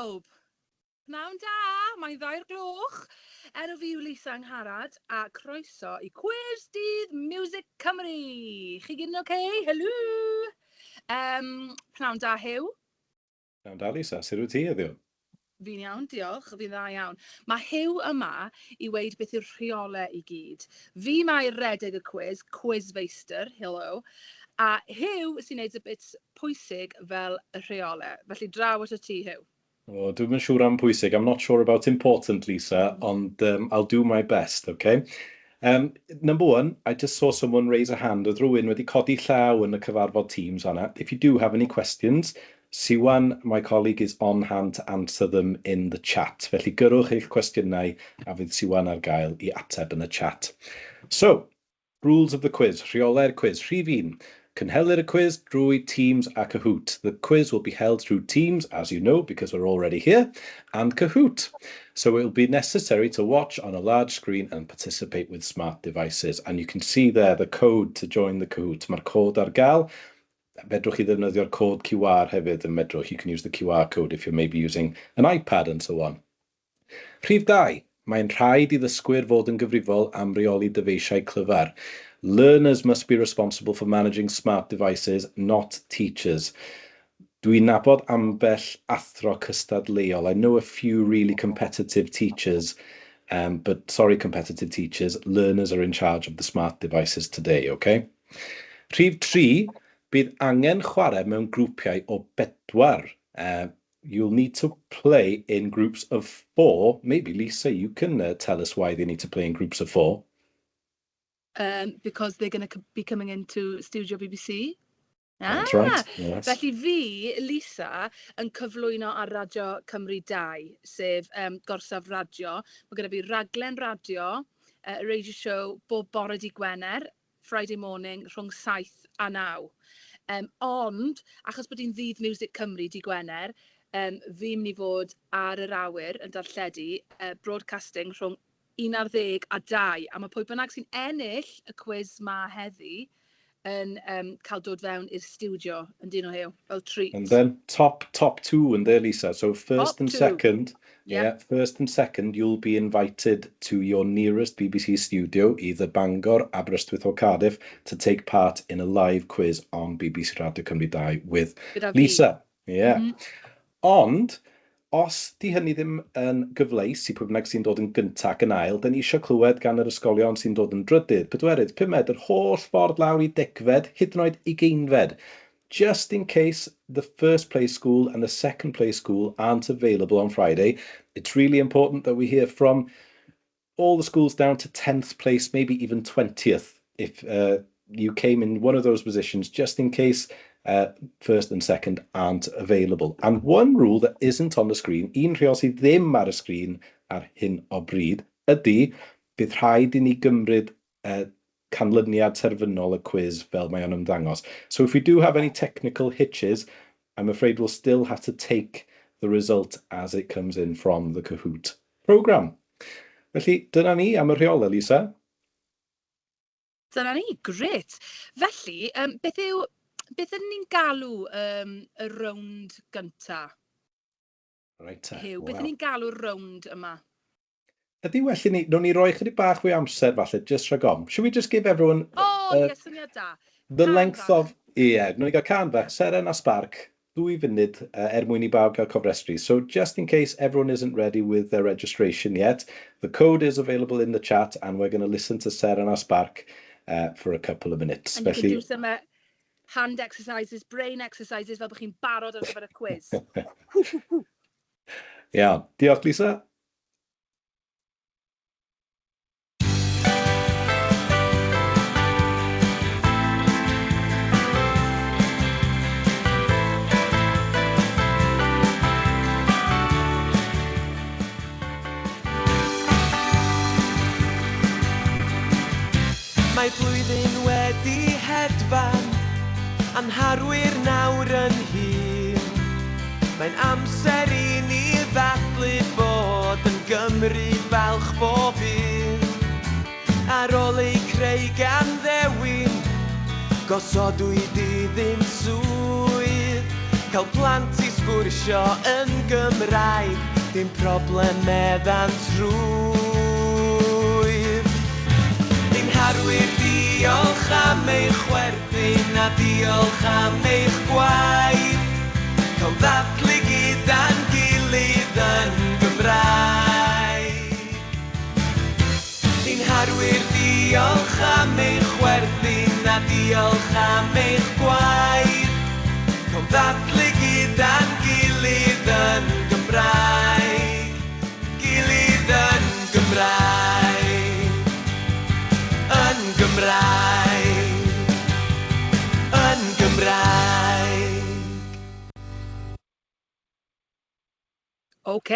bawb! Pnawn da, mae'n ddau'r gloch. Enw fi yw Lisa Angharad a croeso i Cwis Dydd Miwsig Cymru. Chi gyd yn oce? Okay? Helo! Um, pnawn da, Huw. Pnawn da, Lisa. Sut wyt ti heddiw? Fi'n iawn, diolch. Fi'n dda iawn. Mae Huw yma i weud beth yw'r rheolau i gyd. Fi mae redeg y cwiz, cwizfeistr, hello. A Huw sy'n neud y bits pwysig fel y rheolau. Felly draw at y ti, Huw. O, dwi'm yn siŵr am pwysig. I'm not sure about important, Lisa, ond I'll do my best, okay? Number one, I just saw someone raise a hand. Oedd rhywun wedi codi llaw yn y cyfarfod Teams fan'na. If you do have any questions, Siwan, my colleague, is on hand to answer them in the chat. Felly gyrrwch eich cwestiynau a fydd Siwan ar gael i ateb yn y chat. So, rules of the quiz, rheolau'r cwis. Rhif un, cynhelir y cwis drwy Teams a Kahoot. The quiz will be held through Teams, as you know, because we're already here, and Kahoot. So it will be necessary to watch on a large screen and participate with smart devices. And you can see there the code to join the Kahoot. Mae'r cod ar gael. Fedrwch chi ddefnyddio'r cod QR hefyd yn medrwch. You can use the QR code if you're maybe using an iPad and so on. Rhif 2. Mae'n rhaid i ddysgwyr fod yn gyfrifol am reoli dyfeisiau clyfar. Learners must be responsible for managing smart devices, not teachers. Dwi'n nabod ambell athro cystadleuol. I know a few really competitive teachers, but sorry competitive teachers, learners are in charge of the smart devices today, okay? Rhif 3, bydd angen chwarae mewn grwpiau o bedwar. You'll need to play in groups of four. Maybe, Lisa, you can tell us why they need to play in groups of four. Because they're going to be coming into Studio BBC. That's right, yes. Felly fi, Lisa, yn cyflwyno ar Radio Cymru 2, sef gorsaf radio. Mae gyda fi raglen radio, radio show, bob bore di Gwener, Friday morning, rhwng 7 a 9. Ond, achos bod hi'n ddydd Miwsig Cymru di Gwener, fi'n mynd i fod ar yr awyr yn darlledu broadcasting rhwng 11 a 2. A mae pwy bynnag sy'n ennill y cwis ma heddi yn cael dod fewn i'r stiwdio yn dyn nhw, Huw, fel treat. And then top two yn there, Lisa. So first Top and two. second, yeah, first and second, you'll be invited to your nearest BBC studio, either Bangor, Aberystwyth or Cardiff, to take part in a live quiz on BBC Radio Cymru 2 with Gyda fi. Lisa. Yeah. Ond, os di hynny ddim yn gyfleus i pwy bynnag sy'n dod yn gyntaf ac yn ail, da ni eisiau clywed gan yr ysgolion sy'n dod yn drydydd, pedwerydd, pumed, yr holl ffordd lawr i degfed, hyd yn oed ugeinfed. Just in case the first place school and the second place school aren't available on Friday, it's really important that we hear from all the schools down to 10th place, maybe even 20th, if you came in one of those positions, just in case first and second aren't available. And one rule that isn't on the screen, un rheol sydd ddim ar y sgrin ar hyn o bryd, ydy bydd rhaid i ni gymryd canlyniad terfynol y cwis fel mae o'n ymddangos. So if we do have any technical hitches, I'm afraid we'll still have to take the result as it comes in from the Kahoot programme. Felly, dyna ni am y rheolau, Lisa. Dyna ni, grêt. Felly, beth ydyn ni'n galw y rownd gynta? Reit te, Huw, beth wel. ydyn ni'n galw'r rownd yma? Ydy well i ni, nawn ni roi chydig bach fwy o amser falle, just rhag ofn. Should we just give everyone, O, ie, syniad da. the Cân length fach. of... Ie, nawn ni gael cân fach, Seren a Sparc, 2 funud er mwyn i bawb gael cofrestru. So just in case everyone isn't ready with their registration yet, the code is available in the chat and we're going to listen to Seren a Sparc for a couple of minutes. And you can Felly do some hand exercises, brain exercises, fel bod chi'n barod ar gyfer y quiz. Iawn. Diolch, Lisa. Mae blwyddyn wedi hedfan, a'n harwyr nawr yn hŷn. Mae'n amser i ni ddathlu bod yn Gymru falch bob un. Ar ôl ei creu gan ddewin, gosodwyd iddynt swydd. Cael plant i sgwrsio yn Gymraeg, dim problem meddant rwyf. Ein harwyr, diolch am eich chwerthin a diolch am eich gwaith. Cawn ddathlu gyda'n gilydd yn Gymraeg. Ein harwyr, diolch am eich chwerthin a diolch am eich gwaith. Cawn ddathlu gyda'n gilydd yn Gymraeg. Gilydd yn Gymraeg. Yn Gymraeg. Yn Gymraeg. OK.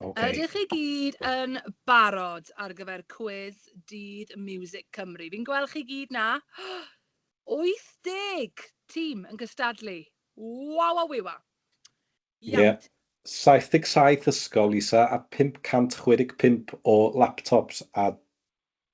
Okay. Ydych chi gyd yn barod ar gyfer cwis Dydd Miwsig Cymru? Fi'n gweld chi gyd na. 80 tîm yn cystadlu. Waw a wiwa. Ie. Iawn. 77 ysgol, Lisa, a 565 o laptops a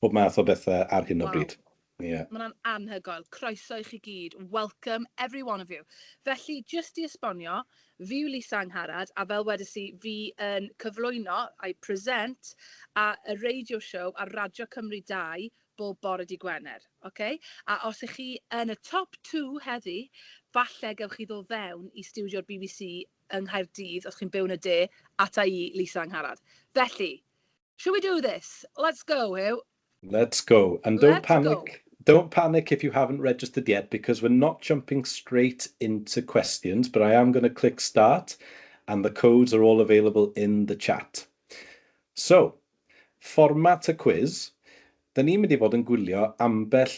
bob math o bethau ar hyn o bryd. Yeah. Mae hwnna'n anhygoel. Croeso i chi gyd. Welcome, every one of you. Felly, just i esbonio, fi yw Lisa Angharad, a fel wedes i, fi yn cyflwyno, I present, a y radio show ar Radio Cymru 2 bob bore di Gwener. Okay? A os ych chi yn y top 2 heddi, falle gewch chi ddod fewn i stiwdio'r BBC yng Nghaerdydd, os chi'n byw yn y de, ata i, Lisa Angharad. Felly, shall we do this? Let's go, Huw. Let's go. And don't Let's panic. go. Don't panic if you haven't registered yet, because we're not jumping straight into questions, but I am going to click start and the codes are all available in the chat. So, format y quiz, da ni'n mynd i fod yn gwylio ambell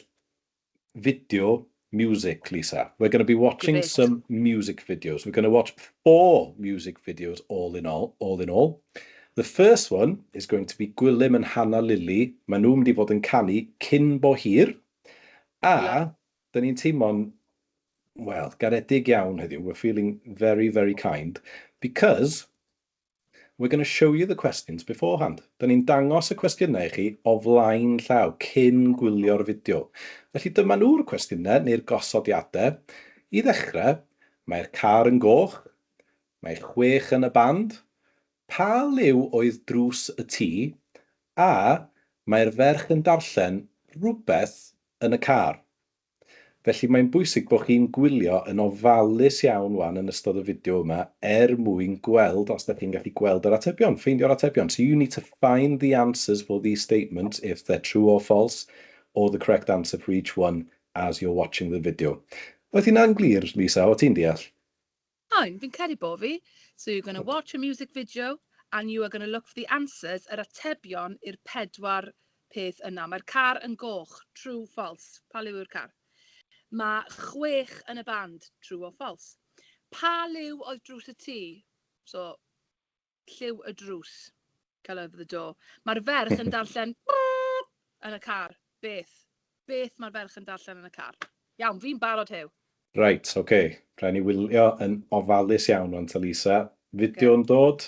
fideo music, Lisa. We're going to be watching Great. some music videos. We're going to watch four music videos all in all. All in all. The first one is going to be Gwilym and Hannah Lily. Maen nhw'n mynd i fod yn canu "Cyn Bo Hir". A da ni'n teimlo'n, well, garedig iawn heddiw. We're feeling very, very kind because we're going to show you the questions beforehand. Da ni'n dangos y cwestiynau i chi o flaen llaw cyn gwylio'r fideo. Felly dyma nhw'r cwestiynau neu'r gosodiadau. I ddechrau, mae'r car yn goch, mae chwech yn y band, pa liw oedd drws y tŷ, a mae'r ferch yn darllen rhywbeth yn y car. Felly mae'n bwysig bod chi'n gwylio yn ofalus iawn wan yn ystod y fideo yma er mwyn gweld os ydych chi'n gallu gweld yr atebion, ffeindio'r atebion. So you need to find the answers for these statements, if they're true or false, or the correct answer for each one as you're watching the video. Oedd hynna'n glir, Lisa? O ti'n deall? Fine, fi'n credu bo fi. So you're going to watch a music video and you are going to look for the answers, yr atebion i'r pedwar peth yna. Mae'r car yn goch, true, false. Pa liw yw'r car? Mae chwech yn y band, true or false. Pa liw oedd drws y tŷ? So, lliw y drws. Colour of the door. Mae'r ferch yn darllen yn y car. Beth? Beth mae'r ferch yn darllen yn y car? Iawn, fi'n barod, Huw. Right, oce. Okay. Rhaid ni wylio yn ofalus iawn wan ta, Lisa. Fideo'n dod,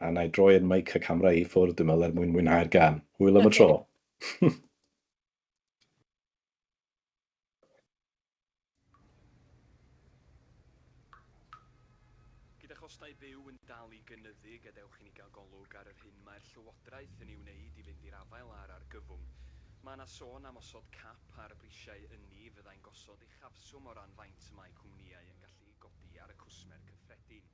a na i droi yn mic y camera i ffwrdd, dwi'n meddwl, er mwyn mwynhau'r gân. Hwyl am y tro. Gyda chostau byw yn dal i gynyddu, gadewch i ni gael golwg ar yr hyn mae'r Llywodraeth yn ei wneud i fynd i'r afael â'r argyfwng. Mae yna sôn am osod cap ar brisiau ynni fyddai'n gosod uchafswm o ran faint y mae cwmnïau yn gallu godi ar y cwsmer cyffredin.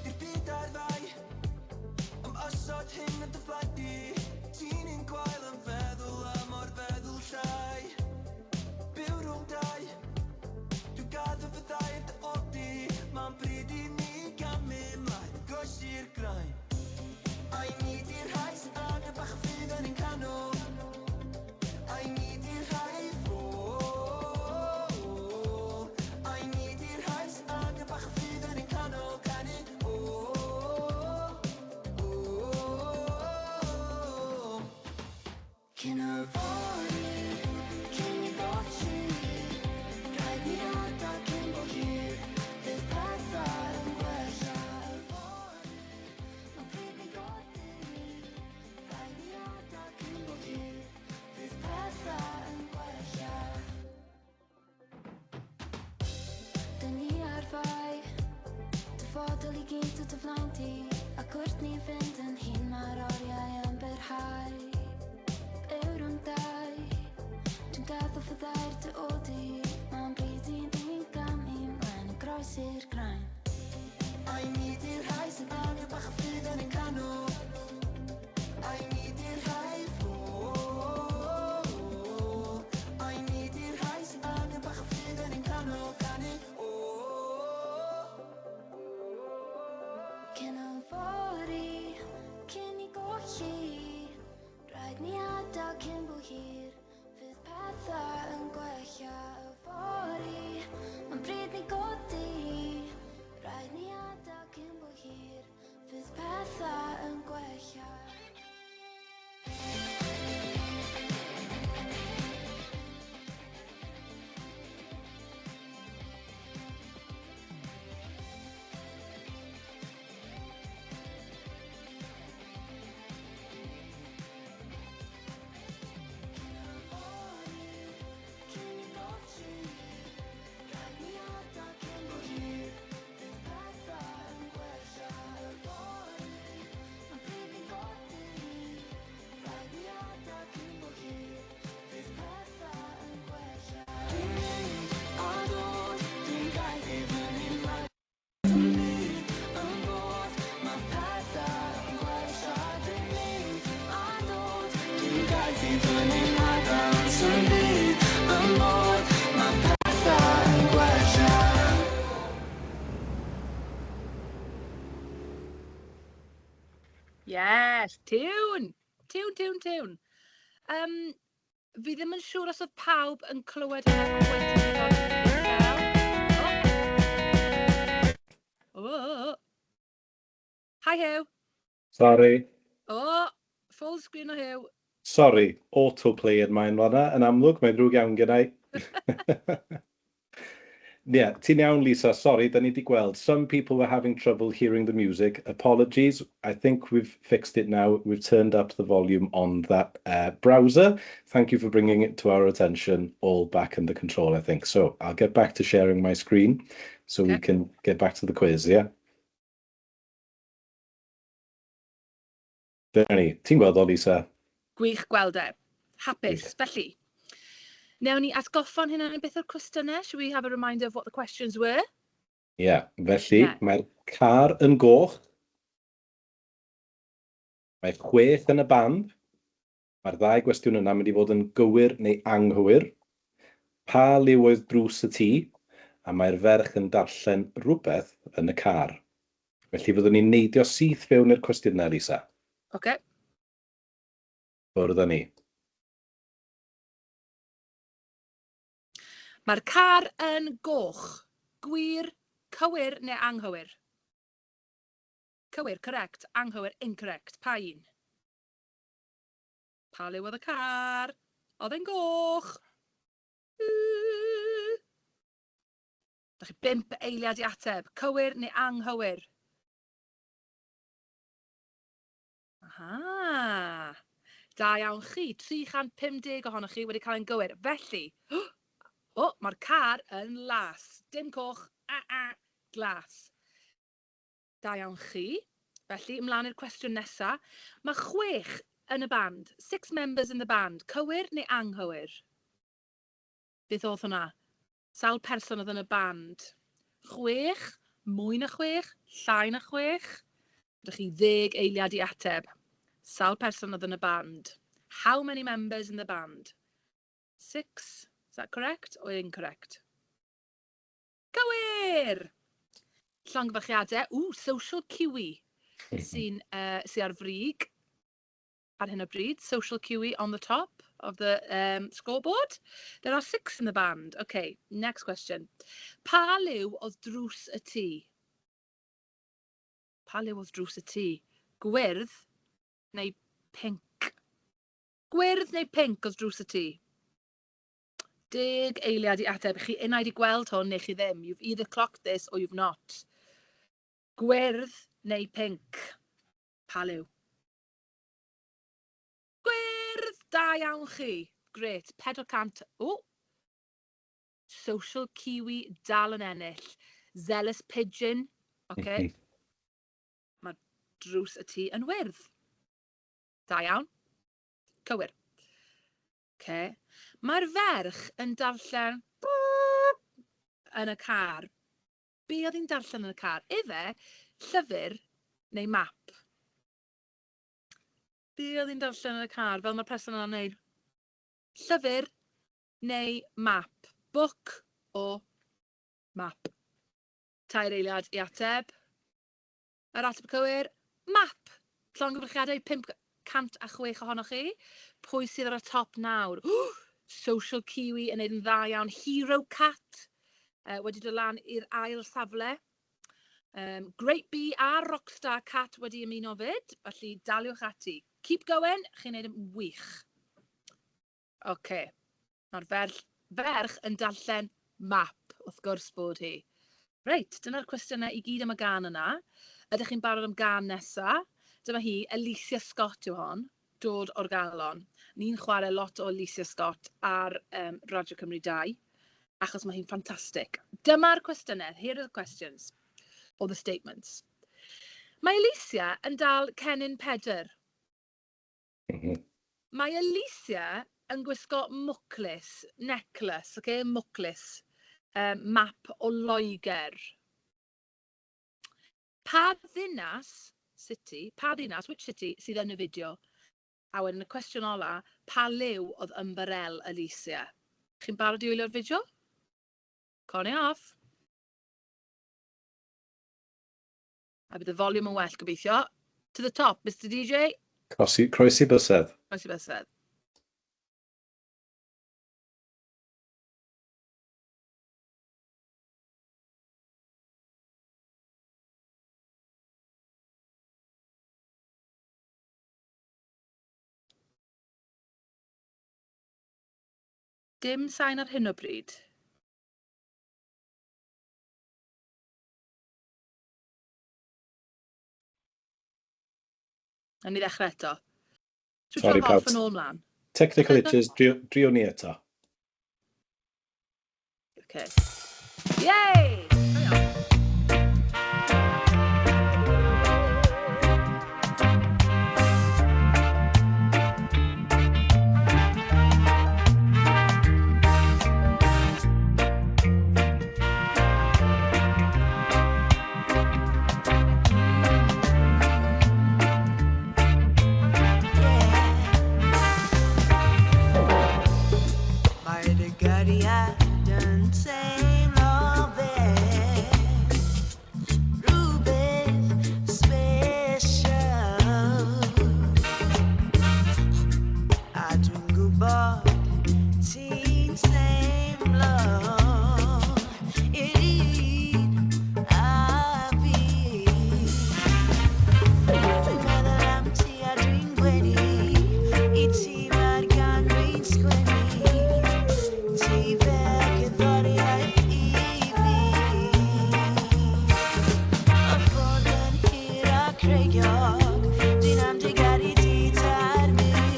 I'r byd ar fai am osod hyn yn dy flaen di. Ti'n un gwael yn feddwl am o'r feddwl llai. Byw rhwng dau. Dwi'n gadw fyddai ar dy ôl di. Mae'n bryd i ni gamu mlaen, groesi'r graen. Ai ni di'r rhai sy'n angen bach o ffydd yn ein canol? Ai ni di'r rhai ffôl? Ai ni di'r rhai sy'n angen bach o ffydd yn ein canol? i gyd o dy flaen di, ac wrth ni fynd yn hŷn mae'r oriau yn byrhau. Byw rhwng dau, dwi'n gadw fyddai'r dy ôl di, mae'n bryd i ni gamu mlaen yn groes i'r graen. Ai ni 'di'r rhai sydd angen bach o ffydd yn ein canol? Ai ni 'di'r rhai, o? Ai ni 'di'r rhai sydd angen bach o ffydd yn ein canol? Canu, o. Cyn yfory, cyn i golli, rhaid ni adael cyn bo hir, fydd pethau yn gwella yfory, mae'n bryd ni godi, rhaid ni adael cyn bo hir, fydd pethau yn gwella. Cyn i golli, rhaid ni adael cyn bo hir, fydd pethau yn gwella yfory, mae'n bryd ni godi, rhaid ni adael cyn bo hir, fydd pethau yn gwella. Dwi'n mynd a dod, dwi'n gaeth i fyny mae byd yn bod, mae pethau yn gwella. Dwi'n mynd a dod, dwi'n gaeth i fyny mae dawns yn byd yn bod, mae pethau yn gwella. Yes, tiwn! Tiwn, tiwn, tiwn. Fi ddim yn siŵr os oedd pawb yn clywed hwnna cweit yn ddigon uchel. Oh. Oh. Hi Huw. Sorry. Oh, full screen o Huw. Sorry, autoplay yn maen fan'na, yn amlwg, mae'n ddrwg iawn gen i. Yeah, ti'n iawn, Lisa. Sorry, da ni 'di gweld. Some people were having trouble hearing the music. Apologies. I think we've fixed it now. We've turned up the volume on that browser. Thank you for bringing it to our attention. All back under control, I think. So I'll get back to sharing my screen so we can get back to the quiz, yeah? Dyna ni. Ti'n gweld o, Lisa? Gwych gweld e. Hapus. Gwych. Felly, newn ni atgoffa'n hunain beth o'r cwestiynau? Should we have a reminder of what the questions were? Ie, yeah, felly mae'r car yn goch. Mae 6 yn y band. Mae'r ddau gwestiwn yna mynd i fod yn gywir neu anghywir. Pa liw oedd drws y tŷ? A mae'r ferch yn darllen rhywbeth yn y car. Felly fyddwn ni'n neidio syth fewn i'r cwestiynau, Lisa. Okay. Ffwrdd â ni. Mae'r car yn goch. Gwir, cywir neu anghywir? Cywir, correct. Anghywir, incorrect. Pa un? Pa liw oedd y car? Oedd e'n goch? Yy. Da chi 5 eiliad i ateb. Cywir neu anghywir? Aha! Da iawn chi. 350 ohonoch chi wedi cael ein gywir. Felly, o, oh, mae'r car yn las. Dim coch, a, a, glas. Da iawn chi. Felly, ymlaen i'r cwestiwn nesaf. Mae 6 yn y band. Six members in the band. Cywir neu anghywir? Beth oedd hwnna? Sawl person oedd yn y band? 6? Mwy na 6? Llai na 6? Ydych chi 10 eiliad i ateb. Sawl person oedd yn y band? How many members in the band? 6? Is that correct or incorrect? Cywir! Llongyfarchiadau. Ww, Social Kiwi sy ar frig ar hyn o bryd. Social Kiwi on the top of the scoreboard. There are 6 in the band. Okay, next question. Pa liw oedd drws y tŷ? Pa liw oedd drws y tŷ? Gwyrdd neu pinc? Gwyrdd neu pinc oedd drws y tŷ? 10 eiliad i ateb. Chi unai 'di gweld hwn neu chi ddim. You've either clocked this or you've not. Gwyrdd neu pinc? Pa liw? Gwyrdd! Da iawn chi. Grêt. 400. O! Social Kiwi dal yn ennill. Zealous Pigeon. Okay. drws y tŷ yn wyrdd. Da iawn. Cywir. Okay. Mae'r ferch yn darllen yn y car. Be oedd hi'n darllen yn y car? Ife, llyfr neu map? Be oedd hi'n darllen yn y car, fel mae'r person yna'n neud? Llyfr neu map? Book or map? Tair eiliad i ateb. Yr ateb cywir, map! Llongyfarchiadau 506 ohonoch chi. Pwy sydd ar y top nawr? Social Kiwi yn neud yn dda iawn. Hero Cat wedi dod lan i'r ail safle. Great Bee a Rockstar Cat wedi ymuno fyd, felly daliwch ati. Keep going, chi'n neud yn wych. Oce. Okay. Mae'r ferch, ferch yn darllen map, wrth gwrs bod hi. Reit, dyna'r cwestiynau i gyd am y gân yna. Ydych chi'n barod am gân nesa? Dyma hi, Aleighcia Scott yw hon, Dod o'r Galon. Ni'n chwarae lot o Aleighcia Scott ar Radio Cymru 2, achos mae hi'n ffantastig. Dyma'r cwestiynau, here are the questions, or the statements. Mae Aleighcia yn dal cennin Pedr. Mae Aleighcia yn gwisgo mwclis, necklace, okay, mwclis, map o Loegr. Pa ddinas, city, pa ddinas, which city, sydd yn y fideo? A wedyn y cwestiwn ola, pa liw oedd ymbarel Aleighcia? Chi'n barod i wylio'r fideo? Connie off. A bydd y volume yn well, gobeithio. To the top, Mr DJ. Croesi, croesi bysedd. Croesi bysedd. Dim sain ar hyn o bryd. Nawn ni ddechrau eto. Switch Sorry, off pawb. yn ôl mlaen. Technical hitches, drio, drio ni eto. Okay. Yay! Da iawn. Mae dy gariad yn teimlo fel rhywbeth special. A dwi'n gwybod ti'n teimlo yr un a fi. Dwi'n meddwl am ti a dwi'n gwenu, i ti mae'r gân dwi'n sgwennu. Ti fel cerddoriaeth i fi. Y ffordd yn hir a creigiog, dwi'n am dy garu di ta'r mil.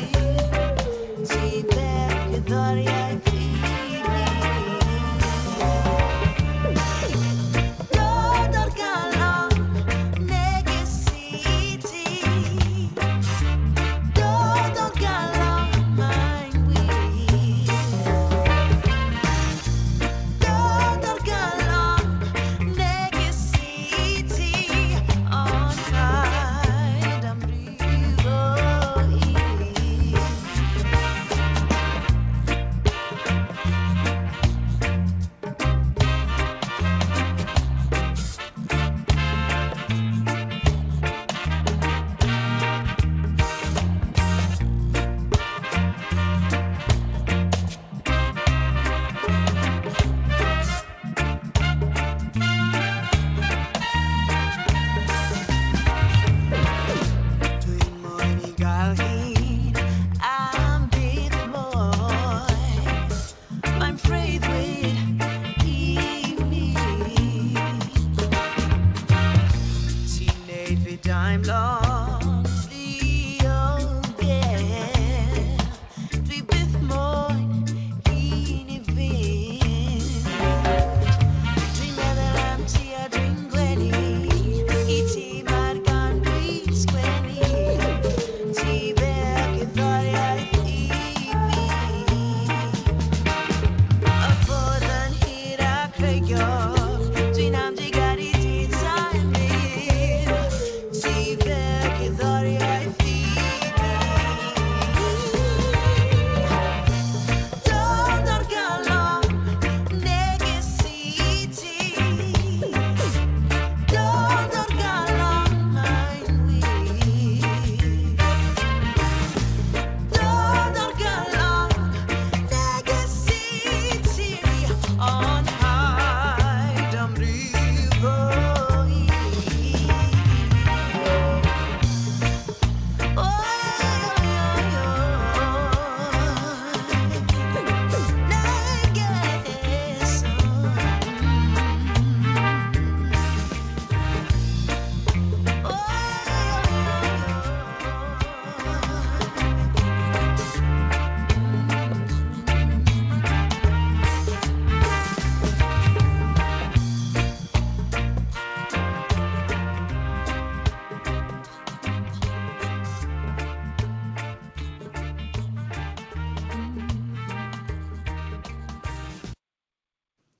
Ti fel cerddoriaeth i fi. Dod o'r galon, neges i ti. Dod o'r galon, mae'n wir. Dod o'r galon, neges i ti. Ond paid am brifo i. Dwi'n moyn i gael hyn am byth mwy. Mae'n freuddwyd i mi. Ti'n neud fi deimlo'n ddiogel. Dwi byth moyn un i fynd. Dwi'n meddwl am ti a dwi'n gwenu, i ti mae'r gân dwi'n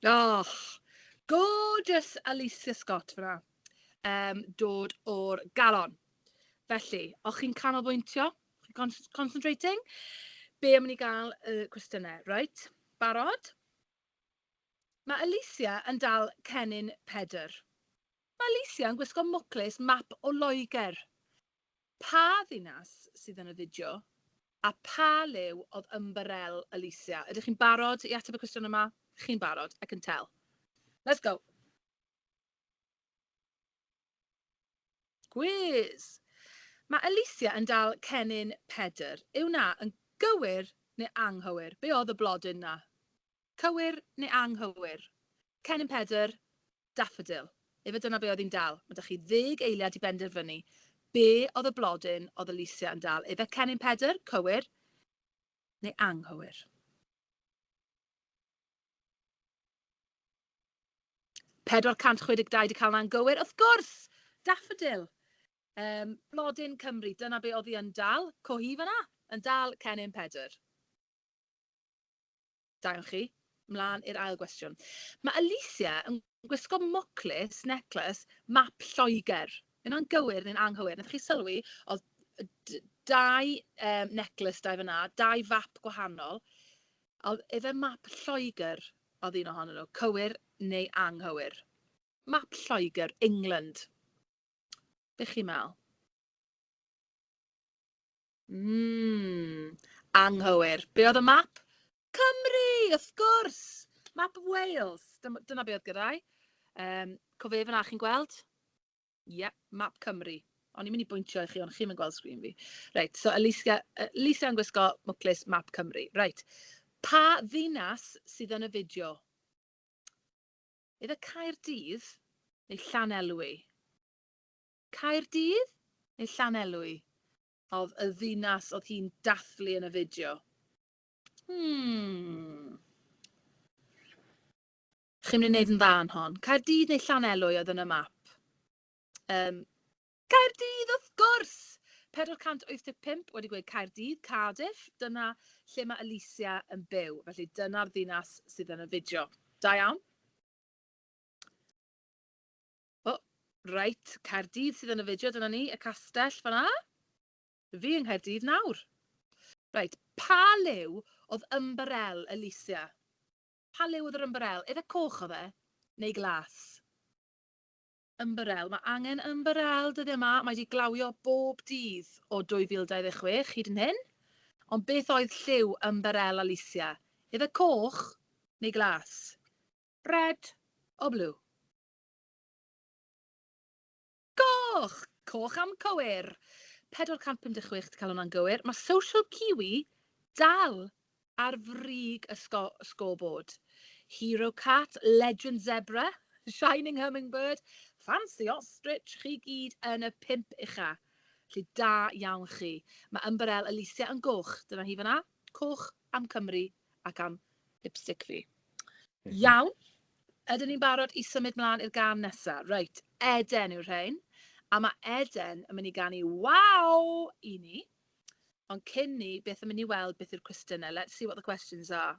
Oh, gorgeous Alicia Scott fyna. Dod o'r galon. Felly, o'ch chi'n canolbwyntio? Chi'n concentrating? Be am ni gael y cwestiynau, right? Barod? Mae Alicia yn dal cennin Pedr. Mae Alicia yn gwisgo mwclis map o Loegr. Pa ddinas sydd yn y fideo a pa liw oedd ymbarel Alicia? Ydych chi'n barod i ateb y cwestiwn yma? Chi'n barod, I can tell. Let's go. Gwiz! Mae Alicia yn dal cennin Pedr. Yw na yn gywir neu anghywir? Be oedd y blodyn na? Cywir neu anghywir? Cennin Pedr, daffodil. Efe dyna be oedd hi'n dal. Mae 'da chi 10 eiliad i benderfynu be oedd y blodyn oedd Alicia yn dal. Efe cennin Pedr, cywir neu anghywir? 462 di cael na'n gywir. Wrth gwrs! Daffodil. Blodyn Cymru, dyna be oedd hi yn dal. Co hi fyna, yn dal cennin Pedr. Da iawn chi. Mlaen i'r ail gwestiwn. Mae Alicia yn gwisgo mwclis, necklace, map Lloegr. Yna'n gywir neu'n anghywir? Wnaethoch chi sylwi, oedd dau necklace dau fyna, dau fap gwahanol. Oedd efe map Lloegr oedd un ohonyn nhw, cywir neu anghywir? Map Lloegr, England. Be chi'n meddwl? Anghywir. Be oedd y map? Cymru, wrth gwrs! Map of Wales. Dyna be oedd gyda'i. Cofio fyna, chi'n gweld? Ie, yeah, map Cymru. O'n i'n mynd i bwyntio i chi, ond chi'n mynd gweld sgrin fi. Reit, so Alicia, Alicia yn gwisgo mwclis map Cymru. Reit, pa ddinas sydd yn y fideo? Iddo Caerdydd neu Llanelwy? Caerdydd neu Llanelwy oedd y ddinas oedd hi'n dathlu yn y fideo? Chi'n mynd i wneud yn dda yn hon. Caerdydd neu Llanelwy oedd yn y map? Caerdydd, wrth gwrs! 485 wedi gweud Caerdydd, Cardiff. Dyna lle mae Alicia yn byw. Felly dyna'r ddinas sydd yn y fideo. Da iawn. O, reit, Caerdydd sydd yn y fideo, dyna ni, y castell fan'na. Fi yng Nghaerdydd nawr. Reit, pa liw oedd ymbarel Alicia? Pa liw oedd yr ymbarel? Efe coch oedd e? Neu glas? Ymbarel. Mae angen ymbarel dyddiau yma. Mae wedi glawio bob dydd o 2026 hyd yn hyn. Ond beth oedd lliw ymbarel Alicia? Efe coch neu glas? Red or blue? Coch! Coch am cywir! 456 di cael hwnna'n gywir. Mae Social Kiwi dal ar frig y scoreboard. Hero Cat, Legend Zebra, Shining Hummingbird, Fancy Ostrich, chi gyd yn y 5 ucha. Felly da iawn chi. Mae ymbarel Alicia yn goch. Dyna hi fyna. Coch am Cymru ac am lipstick fi. Iawn. Ydyn ni'n barod i symud mlaen i'r gân nesaf? Reit, Eden yw'r rhain. A mae Eden yn mynd i ganu waw i ni. Ond cyn ni, beth yn mynd i weld beth yw'r cwestiynau. Let's see what the questions are.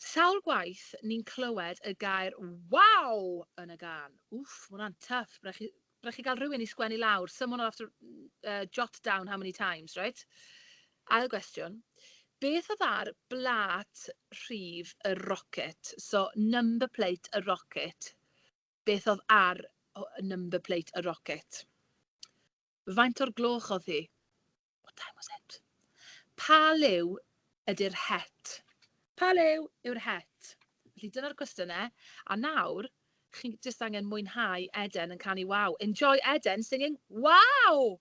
Sawl gwaith ni'n clywed y gair waw yn y gân? Wff, mae hwnna'n tough. Rhaid chi gael rhywun i sgwennu lawr. Someone will have to jot down how many times, right? Ail gwestiwn. Beth oedd ar blat rhif y rocket? So, number plate y rocket. Beth oedd ar number plate y rocket? Faint o'r gloch oedd hi? What time was it? Pa liw ydy'r het? Pa liw yw'r het? Felly dyna'r cwestiynau. A nawr, chi'n jyst angen mwynhau Eden yn canu waw. Enjoy Eden singing wow!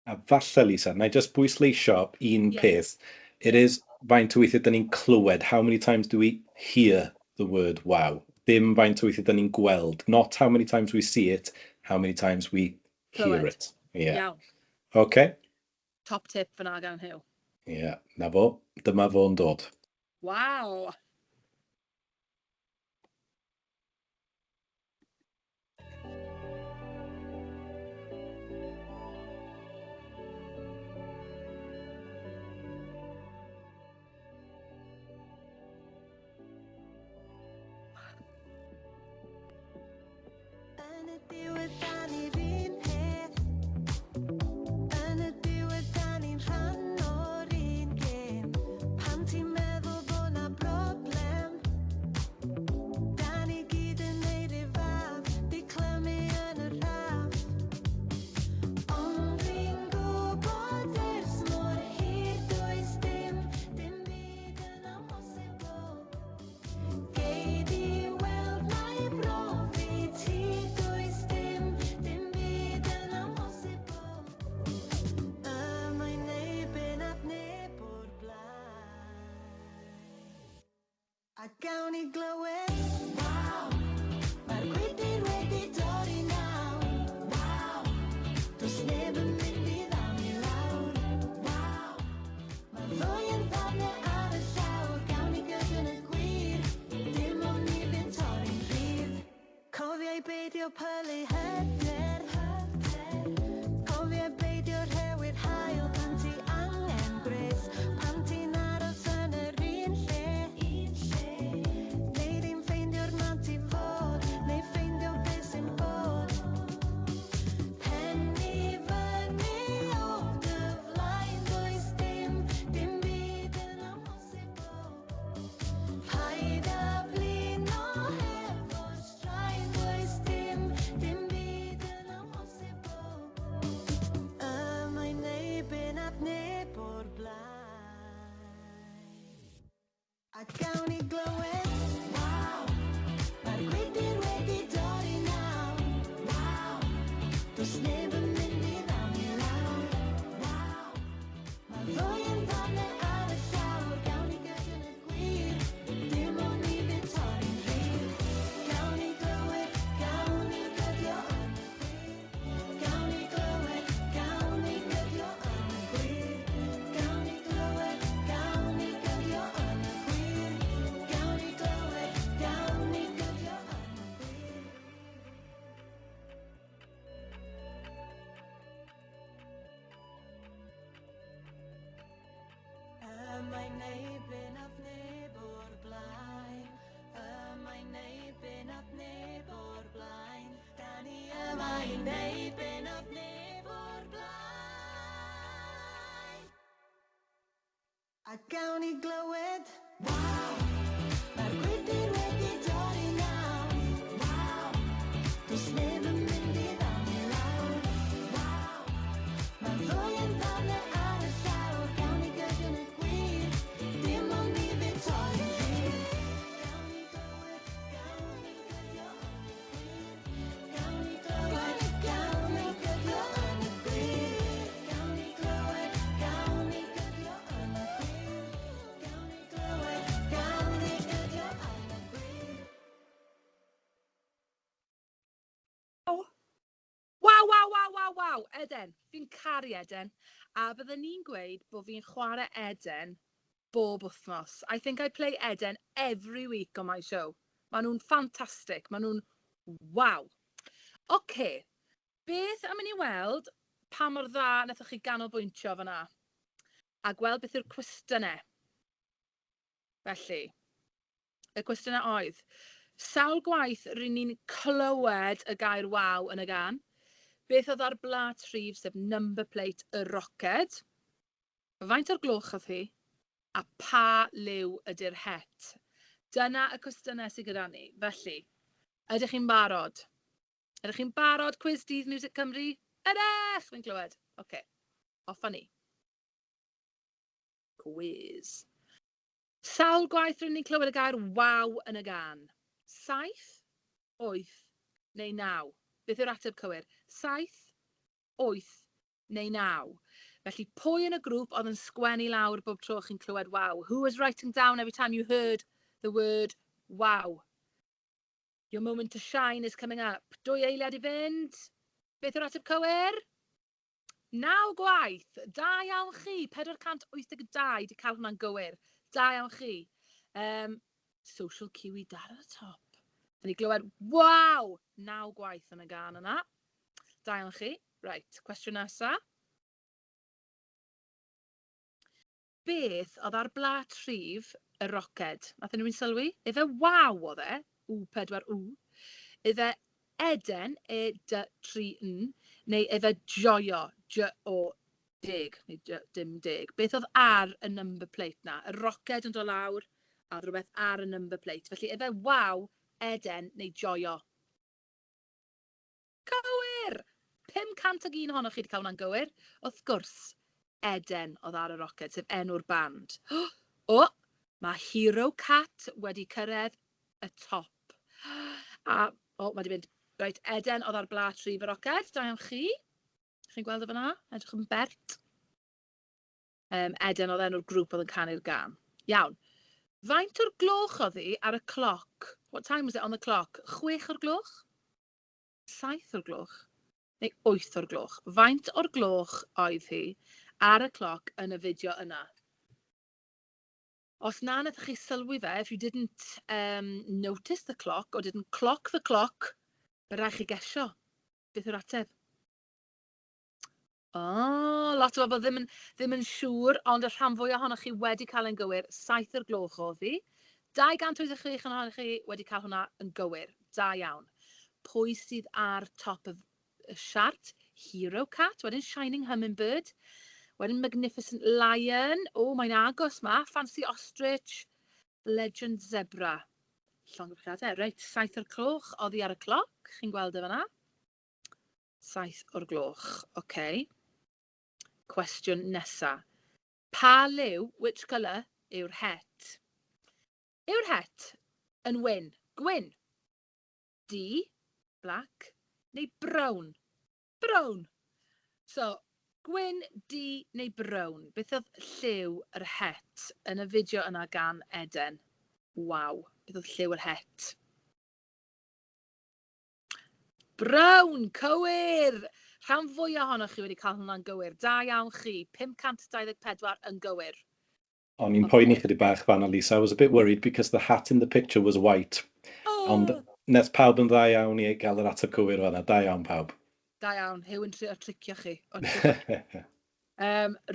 A falle, Lisa, na i just bwysleisio un peth. It is faint o weithiau dyn ni'n clywed. How many times do we hear the word wow? Dim faint o weithiau dyn ni'n gweld. Not how many times we see it, how many times we hear it. Yeah. Iawn. Okay. Top tip fyna gan Huw. Yeah, na fo. Dyma fo'n dod. Wow! gawn ni glywed Waw, mae'r gwydr wedi torri nawr Waw, does neb yn mynd i ddal ni lawr Waw, mae'r ddwy yn ddarnau ar y llawr Gawn ni gydio yn y gwir, dim ond ni fydd torri'n rhydd Cofia i beidio pylu hyder Cofia i beidio rhewi'r haul pan ti angen gwres Pan ti'n aros yn yr un lle Neu di'n ffeindio'r man ti fod Neu ffeindio beth sy'n bod Pen i fyny o dy flaen Does dim, dim byd yn amhosibl Paid â blino hefo'r straen Does dim, dim byd yn amhosibl Y mae'n neud be nath neb o'r blaen A gawn ni glywed Waw, mae'r gwydr wedi dorri nawr Waw, does neb yn mynd i ddal ni lawr Waw, mae'r ddwy yn ddarnau ar y llawr Gawn ni gydio yn y gwir, dim ond ni fydd torri'n rhydd Gawn ni glywed, gawn ni gydio yn y gwir Gawn ni glywed, gawn ni gydio yn y gwir Gawn ni glywed, gawn ni gydio yn y gwir Gawn ni glywed, gawn ni gydio yn y gwir Y mae'n neud be nath neb o'r blaen Y mae'n neud be nath neb o'r blaen Da ni yma i neud be nath neb o'r blaen A gawn ni glywed Waw, mae'r gwydr wedi dorri nawr Waw, does neb yn mynd i ddal ni lawr Waw, mae'r ddwy yn ddarnau ar y llawr Gawn ni gydio yn y gwir, dim ond ni fydd torri'n rhydd Gawn ni glywed, gawn ni gydio yn y gwir Gawn ni glywed, gawn ni gydio yn y gwir Gawn ni glywed, gawn ni gydio yn y gwir Gawn ni glywed, gawn ni gydio yn y gwir Waw, waw, waw, waw, waw! Eden. Fi'n caru Eden. A bydden ni'n gweud bod fi'n chwarae Eden bob wythnos. I think I play Eden every week on my show. Maen nhw'n ffantastig. Maen nhw'n waw. Oce. Beth am i ni weld pa mor dda wnaethoch chi ganolbwyntio fyna? A gweld beth yw'r cwestiynau. Felly, y cwestiynau oedd, sawl gwaith ry'n ni'n clywed y gair "waw" yn y gân? Beth oedd ar blat rhif, sef number plate y roced? Faint o'r gloch oedd hi? A pa liw ydy'r het? Dyna y cwestiynau sydd gyda ni. Felly, ydych chi'n barod? Ydych chi'n barod, Cwis Dydd Miwsig Cymru? Ydych! Fi'n clywed. Oce, off â ni. Quiz. Sawl gwaith rydyn ni'n clywed y gair "waw" yn y gân? 7, 8 neu 9? Beth yw'r ateb cywir? 7, 8 neu 9? Felly, pwy yn y grŵp oedd yn sgwennu lawr bob tro chi'n clywed "waw"? Who was writing down every time you heard the word "wow"? Your moment to shine is coming up. 2 eiliad i fynd. Beth yw'r ateb cywir? 9 gwaith. Da iawn chi. 482 di cael hwnna'n gywir. Da iawn chi. Social Kiwi dal ar y top. Da ni glywed, "waw", 9 gwaith yn y gân yna. Da iawn chi. Right, cwestiwn nesa. Beth oedd ar blat rhif y roced? Nath unrhyw un sylwi? Ife "waw" oedd e? W 4 W. Ife Eden, E D 3 N, neu ife joio, J O 10, neu J dim 10? Beth oedd ar y number plate na? Y roced yn dod lawr, a oedd rhywbeth ar y number plate. Felly, ife "waw", Eden neu joio? Cywir! 501 ohonoch chi wedi cael hwnna'n gywir. Wrth gwrs, Eden oedd ar y roced, sef enw'r band. O, mae Hero Cat wedi cyrraedd y top. A, o, mae wedi mynd. Reit, Eden oedd ar blat rhif y roced. Da iawn chi. Chi'n gweld o fyna? Edrych yn bert. Eden oedd enw'r grŵp oedd yn canu'r gân. Iawn. Faint o'r gloch oedd hi ar y cloc? What time was it on the clock? 6 o'r gloch? 7 o'r gloch? Neu 8 o'r gloch? Faint o'r gloch oedd hi ar y cloc yn y fideo yna? Os na wnaethoch chi sylwi fe, if you didn't notice the clock or didn't clock the clock, bydd rhaid chi gesio. Beth yw'r ateb? O, oh, lot o bobl ddim yn siŵr, ond y rhan fwyaf ohonoch chi wedi cael yn gywir. 7 o'r gloch oedd hi. 286 ohonoch chi wedi cael hwnna yn gywir. Da iawn. Pwy sydd ar top y siart? Hero Cat, wedyn Shining Hummingbird, wedyn Magnificent Lion. O, mae'n agos ma. Fancy Ostrich, Legend Zebra. Llongyfarchiadau. Reit, 7 o'r cloch oedd hi ar y cloc. Chi'n gweld e fan'na? 7 o'r gloch. OK. Cwestiwn nesa. Pa liw, which colour, yw'r het? Yw'r het yn wyn, gwyn, du, black, neu brown? Brown. So, gwyn, du neu brown? Beth oedd lliw yr het yn y fideo yna gan Eden? Waw, beth oedd lliw yr het? Brown, cywir! Rhan fwyaf ohonoch chi wedi cael hwnna'n gywir. Da iawn chi, 524 yn gywir. O'n i'n poeni chydig bach fan'na, Lisa. I was a bit worried because the hat in the picture was white. Oh. Ond nes pawb yn dda iawn i gael yr ateb cywir fan'na. Da iawn pawb. Da iawn, Huw yn trio tricio chi.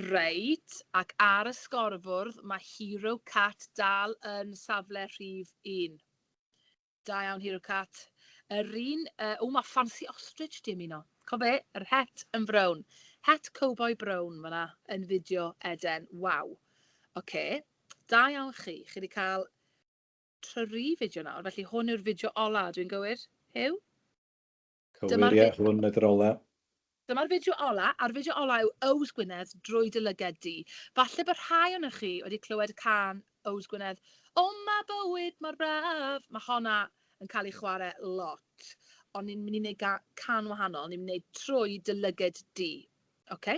Reit, ac ar y sgorfwrdd mae Hero Cat dal yn safle rhif 1. Da iawn, Hero Cat. Yr un, o, mae Fancy Ostrich di ymuno. Co be, yr het yn brown. Het cowboy brown fan'na yn fideo Eden. Waw. Oce, da iawn chi. Chi wedi cael 3 fideo nawr, felly hwn yw'r fideo ola, dwi'n gywir, Huw? Cywir, ie, hwn ydy'r ola. Dyma'r fideo ola, a'r fideo ola yw Yws Gwynedd drwy dy lyged di. Falle bod rhai ohonoch chi wedi clywed y cân Yws Gwynedd, O ma bywyd mor braf. Mae honna yn cael ei chwarae lot. Ond ni'n mynd i wneud cân wahanol, ni'n mynd i wneud trwy dy lyged di. OK?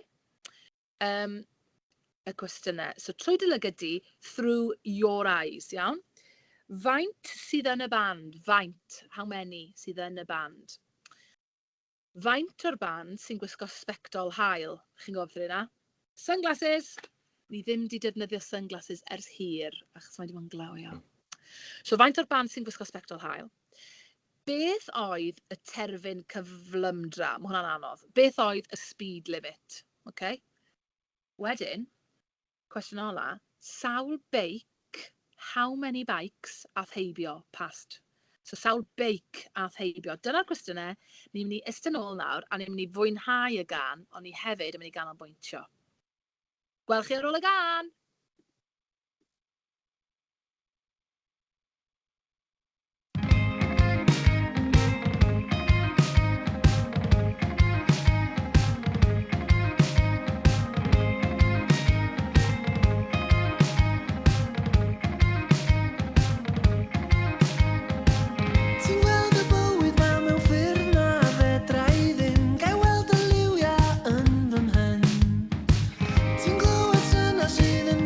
Y cwestiynau. So trwy dy lyged di, through your eyes, iawn? Faint sydd yn y band? Faint, how many sydd yn y band? Faint o'r band sy'n gwisgo sbectol haul? Chi'n gwybod beth yw hynna? Sunglasses! Ni ddim wedi defnyddio sunglasses ers hir, achos mae wedi bod yn glawio. So faint o'r band sy'n gwisgo sbectol haul? Beth oedd y terfyn cyflymdra? Mae hwnna'n anodd. Beth oedd y speed limit? Okay? Wedyn, cwestiwn ola, sawl beic, how many bikes ath heibio past? So sawl beic ath heibio. Dyna'r cwestiynau. Ni'n mynd i eistedd nôl nawr a ni'n mynd i fwynhau y gân, ond ni hefyd yn mynd i ganolbwyntio. Gwel chi ar ôl y gân! Ti'n gweld y bywyd ma mewn ffyrdd na fedra i ddim. Ga i weld y liwia yn fy mhen. Ti'n glywed syna sydd yn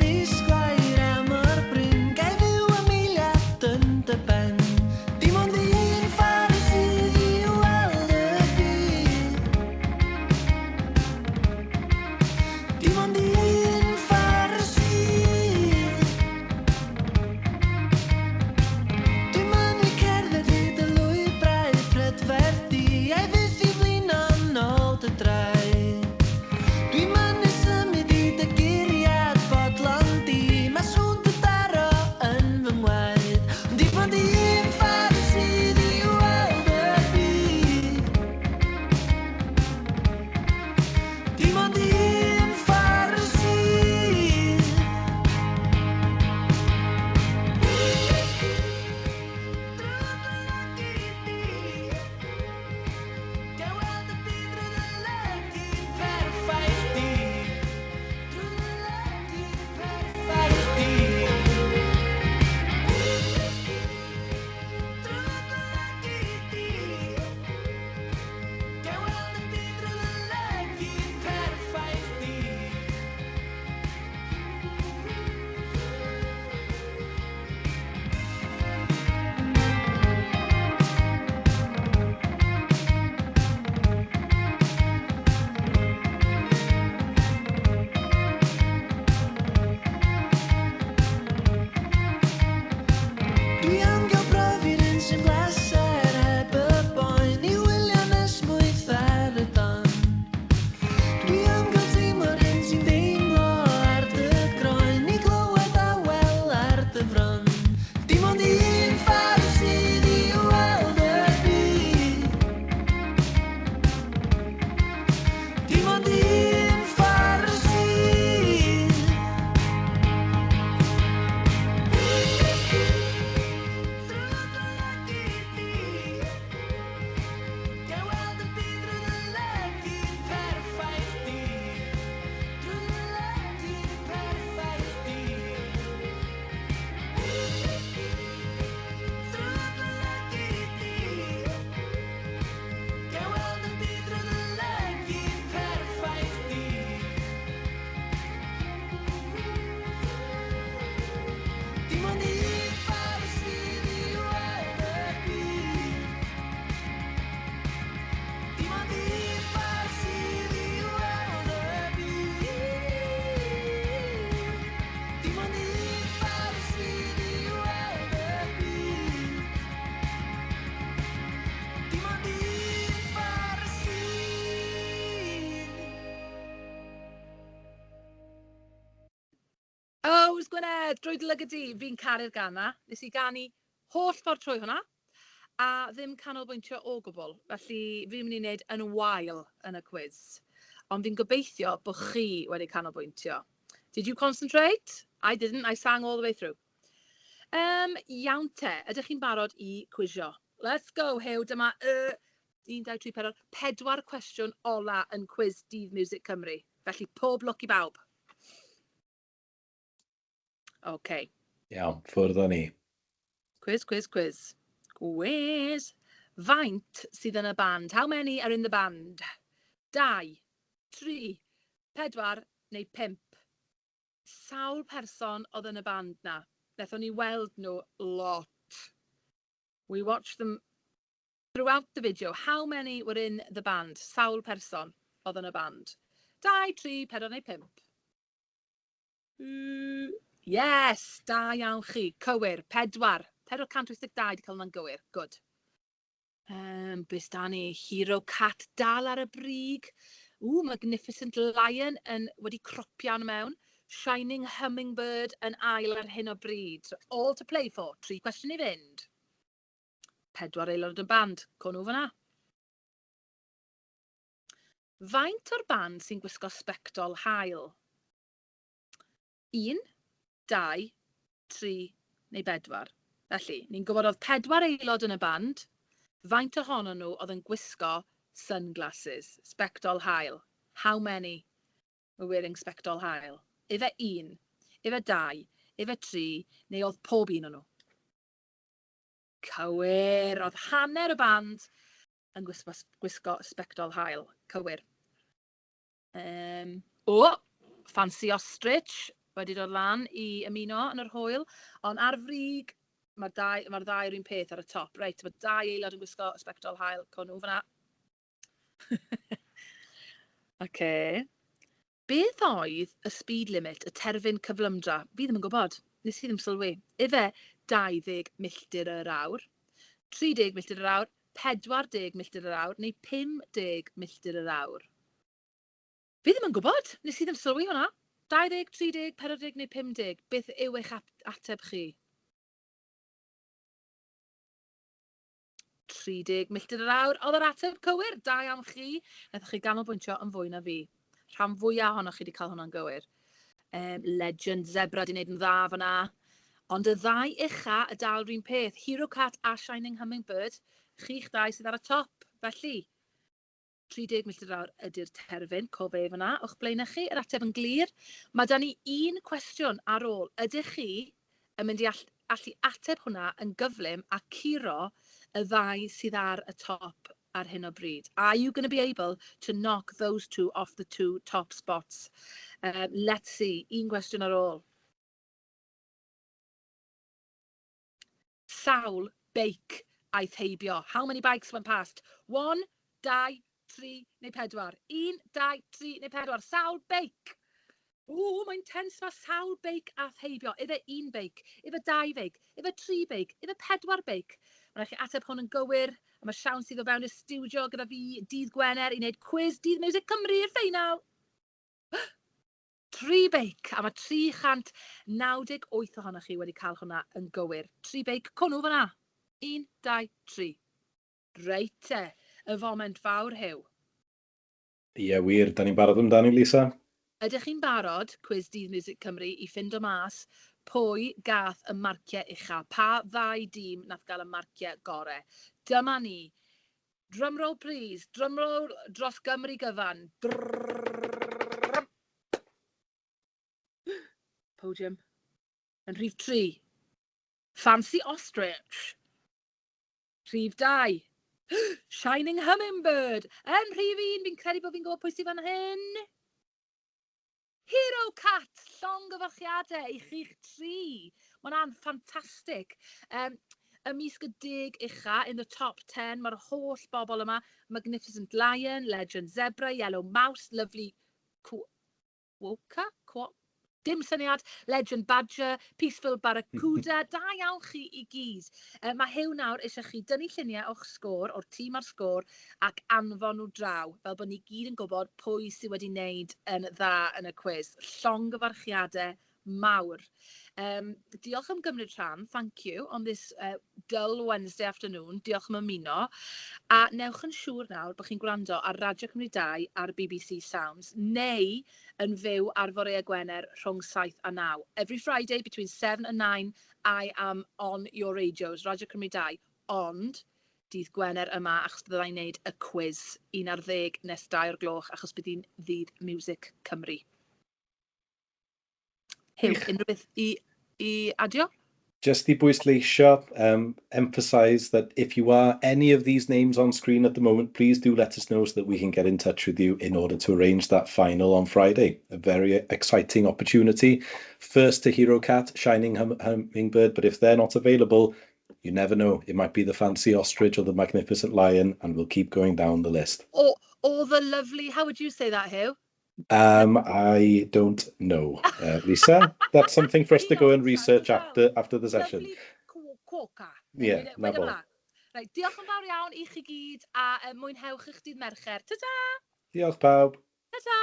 Yws Gwynedd, drwy dy lygad di. Fi'n caru'r gân 'na. Nes i ganu holl ffordd trwy hwnna, a ddim canolbwyntio o gwbl. Felly fi'n mynd i wneud yn wael yn y cwis. Ond fi'n gobeithio bod chi wedi canolbwyntio. Did you concentrate? I didn't. I sang all the way through. Iawn te, ydych chi'n barod i cwisio? Let's go, Huw. Dyma y 1, 2, 3, 4, pedwar cwestiwn ola yn cwis Dydd Miwsig Cymru. Felly pob lwc i bawb. OK. Iawn, ffwrdd â ni. Quiz, quiz, quiz. Quiz. Faint sydd yn y band? How many are in the band? 2, 3, 4 neu 5? Sawl person oedd yn y band na? Nethon ni weld nhw lot. We watched them throughout the video. How many were in the band? Sawl person oedd yn y band? 2, 3, 4 neu 5? Yes, da iawn chi. Cywir, 4. 482 wedi cael hwnna'n gywir. Good. Beth da ni? Hero Cat dal ar y brig. Ww, Magnificent Lion yn wedi cropian mewn. Shining Hummingbird yn ail ar hyn o bryd. So, all to play for. Tri cwestiwn i fynd. Pedwar aelod y band. Co nhw fyna. Faint o'r band sy'n gwisgo sbectol haul? 1, 2, 3 neu 4. Felly, ni'n gwybod oedd pedwar aelod yn y band. Faint ohonyn nhw oedd yn gwisgo sunglasses, sbectol haul? How many were wearing sbectol haul? Ife 1, ife 2, ife 3, neu oedd pob un o'n nhw? Cywir! Oedd hanner y band yn gwisgo, gwisgo sbectol haul. Cywir. O, Fancy Ostrich wedi dod lan i ymuno yn yr hwyl. Ond ar frig, mae'r dau, mae'r ddau yr un peth ar y top. Reit, mae dau aelod yn gwisgo sbectol haul. Co nhw fyna. Oce. Beth oedd y speed limit, y terfyn cyflymdra? Fi ddim yn gwybod. Nes i ddim sylwi. Ife 20 milltir yr awr, 30 milltir yr awr, 40 milltir yr awr neu 50 milltir yr awr? Fi ddim yn gwybod. Nes i ddim sylwi hwnna. 20, 30, 40 neu 50. Beth yw eich ateb chi? 30 milltir yr awr oedd yr ateb cywir. Da iawn chi. Wnaethoch chi ganolbwyntio yn fwy na fi. Rhan fwyaf ohonoch chi wedi cael hwnna'n gywir. Legend Zebra wedi gwneud yn dda fyna. Ond y ddau ucha y dal rhywun peth. Hero Cat a Shining Hummingbird. Chi'ch dau sydd ar y top. Felly, 30 milltir yr awr ydy'r terfyn. Co fe fyna o'ch blaenau chi. Yr ateb yn glir. Mae da ni un cwestiwn ar ôl. Ydych chi yn mynd i allu ateb hwnna yn gyflym a curo y ddau sydd ar y top ar hyn o bryd? Are you going to be able to knock those two off the two top spots? Let's see. Un gwestiwn ar ôl. Sawl beic aeth heibio? How many bikes went past? 1, 2, 3 neu 4? 1, 2, 3 neu 4. Sawl beic? Ww, mae'n tense, mae sawl beic aeth heibio. Ife un beic, ife dau feic, ife tri beic, ife pedwar beic? Mae'n rhaid chi ateb hwn yn gywir, a mae siawns sydd o fewn y stiwdio gyda fi dydd Gwener i wneud cwis Dydd Miwsig Cymru i'r ffeinal. Tri beic, a mae 398 ohonoch chi wedi cael hwnna yn gywir. Tri beic, co nhw fyna. 1, 2, 3. Reit te, y foment fawr, Huw. Ie, wir, da ni'n barod amdani, Lisa? Ydych chi'n barod, Cwis Dydd Miwsig Cymru, i ffindo mas pwy gath y marciau ucha? Pa ddau dîm nath gael y marciau gore? Dyma ni. Drumroll please. Drumroll dros Gymru gyfan. Drrrr. Podium. Yn rhif 3. Fancy Ostrich. Rhif 2. Shining Hummingbird. Yn rhif 1, fi'n credu bod fi'n gwybod pwy sydd fan hyn. Hero Cat, llongyfarchiadau i chi'ch tri. Mae hwnna'n ffantastig. Ymysg y 10 ucha, in the top 10, mae'r holl bobl yma. Magnificent Lion, Legend Zebra, Yellow Mouse, Lovely Quokka? Dim syniad. Legend Badger, Peaceful Barracuda. Da iawn chi i gyd. Mae Huw nawr eisiau chi dynnu lluniau o'ch sgôr, o'r tîm a'r sgôr, ac anfon nhw draw, fel bod ni gyd yn gwybod pwy sydd wedi wneud yn dda yn y cwis. Llongyfarchiadau mawr. Diolch am gymryd rhan, thank you, on this dull Wednesday afternoon. Diolch am ymuno. A newch yn siŵr nawr bod chi'n gwrando ar Radio Cymru 2 ar BBC Sounds, neu yn fyw ar foreau Gwener rhwng 7 a 9. Every Friday between 7 and 9, I am on your radios, Radio Cymru 2. Ond dydd Gwener yma, achos byddai'n neud y quiz 11 nes 2 o'r gloch, achos bydd hi'n ddydd Music Cymru. Huw, unrhyw beth i adio? Just i bwysleisio, emphasise that if you are any of these names on screen at the moment, please do let us know so that we can get in touch with you in order to arrange that final on Friday. A very exciting opportunity. First to Hero Cat, Shining Hummingbird, but if they're not available, you never know. It might be the Fancy Ostrich or the Magnificent Lion, and we'll keep going down the list. Or the lovely, how would you say that, Huw? I don't know. Lisa, that's something for us to go and research after the session. Lovely quokka. Yeah, na fo. Right, diolch yn fawr iawn i chi gyd a mwynhewch eich dydd Mercher. Ta-ta! Diolch, pawb. Ta-ta!